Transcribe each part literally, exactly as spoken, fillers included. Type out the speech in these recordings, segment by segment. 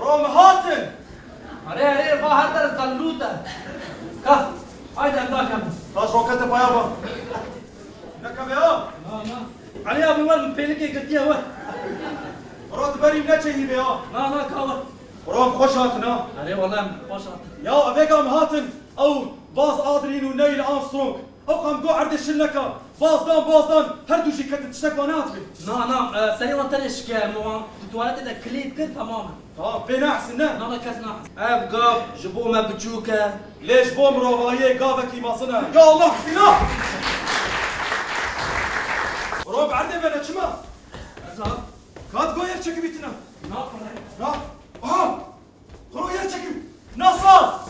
Rom hatin! Erê, erê, va her der zellût e. Ka, haydi em dakem. Taş rokete paya va. Nekeve ya. Na, na. Elî abi, wer min pêlikê girtiye, wer. Ro, tu berî neçe hîvê ya. Na, na, ka wer. Rom xweş hatin ha. Erê, wele em xweş hatin. Ya, evêga em hatin, ew Buzz Aldrin û Neil Armstrong. Ew qam got erdê şil neka. Baz dan, baz dan. Her du jî ketin, tiştek wan nehatibê. Na, na, e, serê wan tenê şike, em wan di tuwaletê de kilît kir, temam e. Tamam, pê nehsin ne? Na, na, kes nehsin. Ev gav ji bo me biçûk e. Lê ji bo mirovahiyê gavekî mezin e. Ya Allah, fîna! Rob erdê vene çima? Ez ha? Kat go yer çekibîtina. Na, na. Aha! Kuro yer çekim. NASA!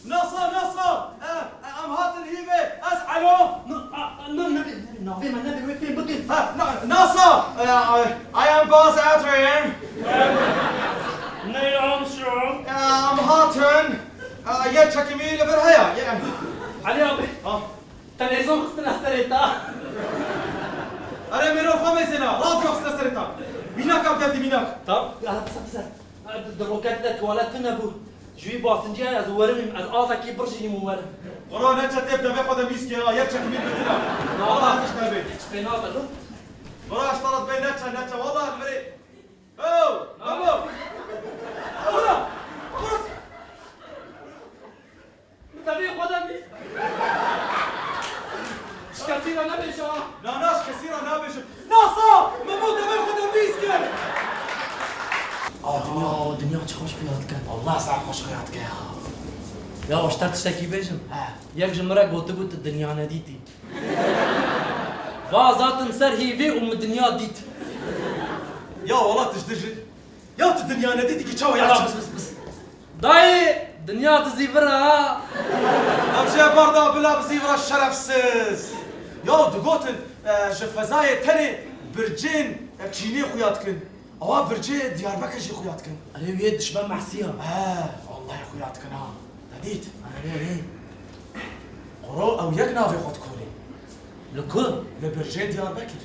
NASA, NASA! E, e, em hatin hîvê. Ez, alo? Na, a, a, na, nebe, nebe, navê me nebe, wê fêm bikin. Ha, na, NASA! E, I, I am Buzz Aldrin. Neil Armstrong. E, em hatin. E, yer çekimî li vir heye. Ye- Elî abi. Ha. Televîzyon xistine serê te. Erê mêro xwe mêzêna. Radyo xistine serê te. Mînak ev derdî mînak. Tamam. Ya, qise, qise. Di, di roketê de tuwalet tune bû. Ji wî basincî heye, ez werim, ez azekî birjînim û werim. Qura neçe tê bi devê xwe de mîskê ha, yer çekimî girtina. Na, wala na. Hiç nebê. Hiç pê nabe lo. Qura ji te re dibê neçe, neçe, wala li virê. Ew, Memo. Qura, qura. Bi devê xwe de mîsk. Ji kesî re nebêje ha. Na, na, ji kesî re nabêjim. NASA! Memo devê xwe de mîsk kir. Ah, dinya, dinya çi xweş xuya dike. Allah ser xweş xuya dike ya. Ya, ji te tiştekî bêjim. He. Yek ji min re gotibû tu dinya nedîtî. Va zatim ser hîvê û min dinya dît. Ya, wala tu ji dijî. Ya tu dinya nedîtî ki çawa ya. Tamam, çi- bıs, bıs, bıs. Dayê, dinya dizîvira ha. Ev jê berda bila bizîvira şerefsiz. Ya digotin, e, ji fezayê tenê bircên, e, Çînê xuya dikin. Awa bircê Diyarbekir jî xuya dikin. Erê wê dişmen mehsiya. He, wallahî xuya dikin ha. Te dît? Erê, erê. Quro ew yek navê xwe dikolê. Li ku? Li bircê Diyarbekir.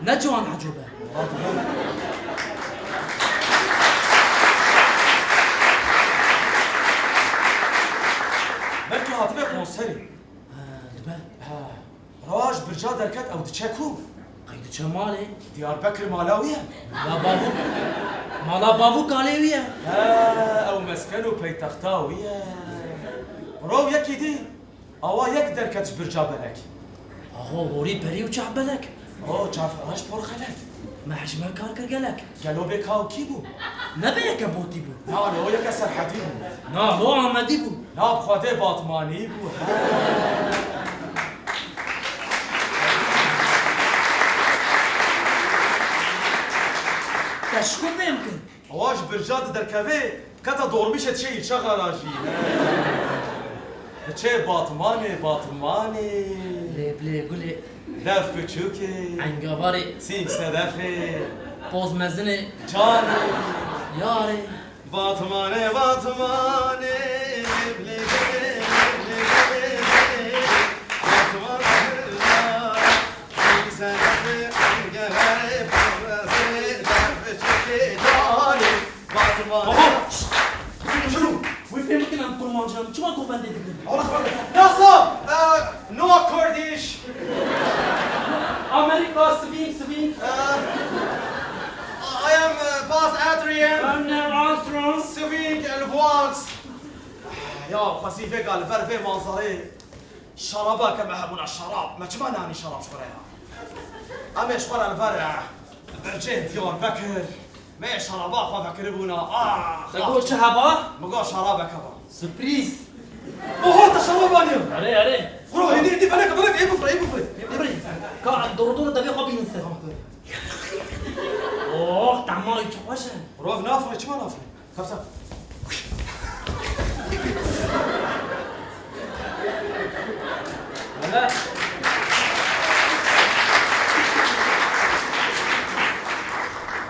Ne ciwan ecûb e. Belkî hatibe konserê. Ha, dibe. Ha. Roj birca derket ew diçe ku? Qey diçe malê? Diyarbekir mala wî ye? Mala bavû-, mala bavûka lê wî ye. He, ew mesken û peytexta wî ye. Rov yekî dî, awa yek derket ji birca belek. Axo, horî perî û çav belek. O, çav roj por xelek. Me hejme kar kir gelek. Gelo bê ka û kî bû? Nebe yeke Botî bû. Na, lo yeke Serhedî bû. Na, lo Amedî bû. Na, bi Xwedê Batmanî bû, he. Te ji ku fêm kir? Awa ji birca diderkevê, keta dormîşê diçe îlçaxa ra jî. Diçe Batmanê, Batmanê. Lê bilê gulê. Def biçûkê. Engavarê. Sîng sedefê. Poz mezinê. Canê. Yarê. Batmanê, Batmanê, lê gulê, lê gulê, Batmanê, sîng sedefê, engavarê, poz mezinê, def biçûkê, canê. Baba! Şşt! Şunu! Wê fêm bikin em kurmancî ne, çima govendê dikin? Nasa! E, Noah Kurdish! Amerika, swing, swing. E, I am, e, Buzz Aldrin. I'm Neil Armstrong. Swing el waltz. Ya, xwezî vêga li ber vê manzarê şaraba ke me hebûna şarab. Me çima nanî şarab ji xwe re ya? Em ê ji xwe re li ber, e, bircê Diyarbekir. Me şaraba xwe vekiribûna. Ah, te got çi heba? Min got şarabek heba. Sürpriz. Oha, te şarab aniye. Erê, erê. Kuro, hêdî, hêdî, velek, velek, ê bifre, ê bifre. Ê bifre. Ka doro doro devê xwe bînin ser. Oh, temayê çi xweş e. Kuro, ev nafire, çima nafire? Tepsa. Hele.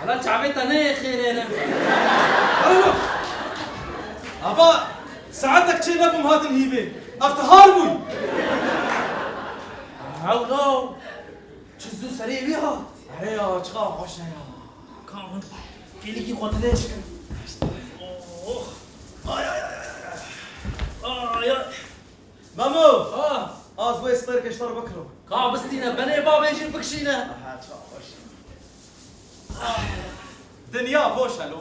Hele çavê te neyê xêrê ne. Hele. Ava saetek çê nebûm hatin hîvê. Ev tihar bûy. Hewlo. Çi zû serê wî hat. Erê ya, çiqa xweş e ya. Ka min. Kêlikî xwe dilêş kin. Oh. Ay, ay, ay, ay, ay. Ay, ay. Memo! Ha! Az wê sperkê ji te re bikirim. Ka bistîne, benê bavê jî bikişîne. Aha, çawa baş. Dinya boş e lo.